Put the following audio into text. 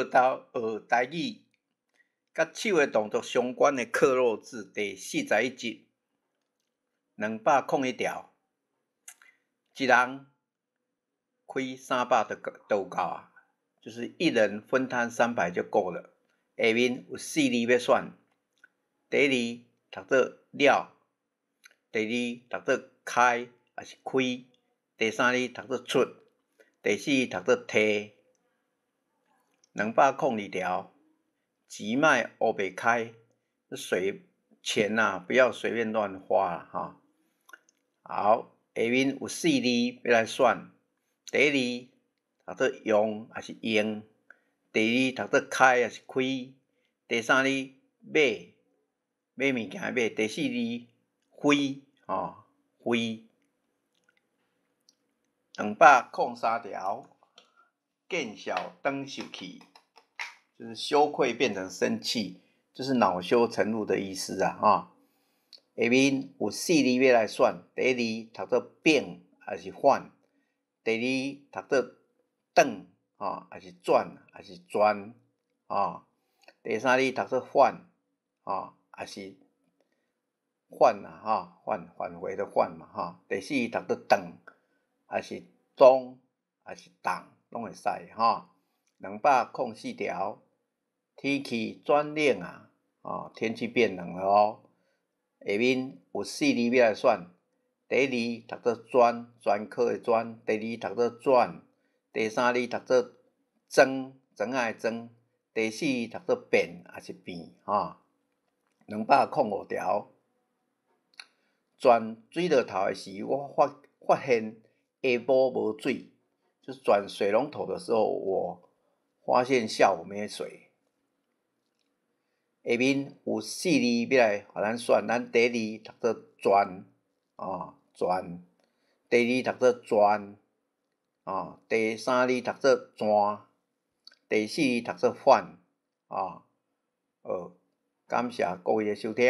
到學台語，佮手的動作相關的克漏字第41集，201條，一人開三百就夠啊，就是一人分攤三百就夠了。下面有四字欲選，第一字讀做了，第二字讀做開抑是開，第三字讀做出，第四字讀做提。202條，錢莫烏白開，水錢吶，不要隨便亂花哈。好，下面有四字欲來選，第一字讀做用抑是用，第二字讀做開抑是開，第三字買買物件的買，第四字揮吼揮。203條，見笑轉受氣，就是羞愧變成生氣，就是惱羞成怒的意思啊！哈，下面有四字欲來選，第一字讀做變抑是反，第二字讀做轉吼，抑是轉，抑是轉，吼，第三字讀做反，吼，抑是反啊，吼，返返回的返嘛，吼，第四字讀做斷，抑是當，抑是當，攏會使吼。204條，天氣轉冷啊，哦，天氣變冷了哦。下面有四字欲來選，第一字讀做專，專科的專；第二字讀做轉，第三字讀做裝，裝仔的裝；第四字讀做變，抑是變，吼。205條，轉水槽頭的時，我發發現下晡無水，就是轉水龍頭的時候，我發現下午沒水。下面有四字欲來予咱選，咱第一字讀做轉，哦，轉；第二字讀做轉，哦；第三字讀做轉，第四字讀做反，哦。好，感謝各位的收聽。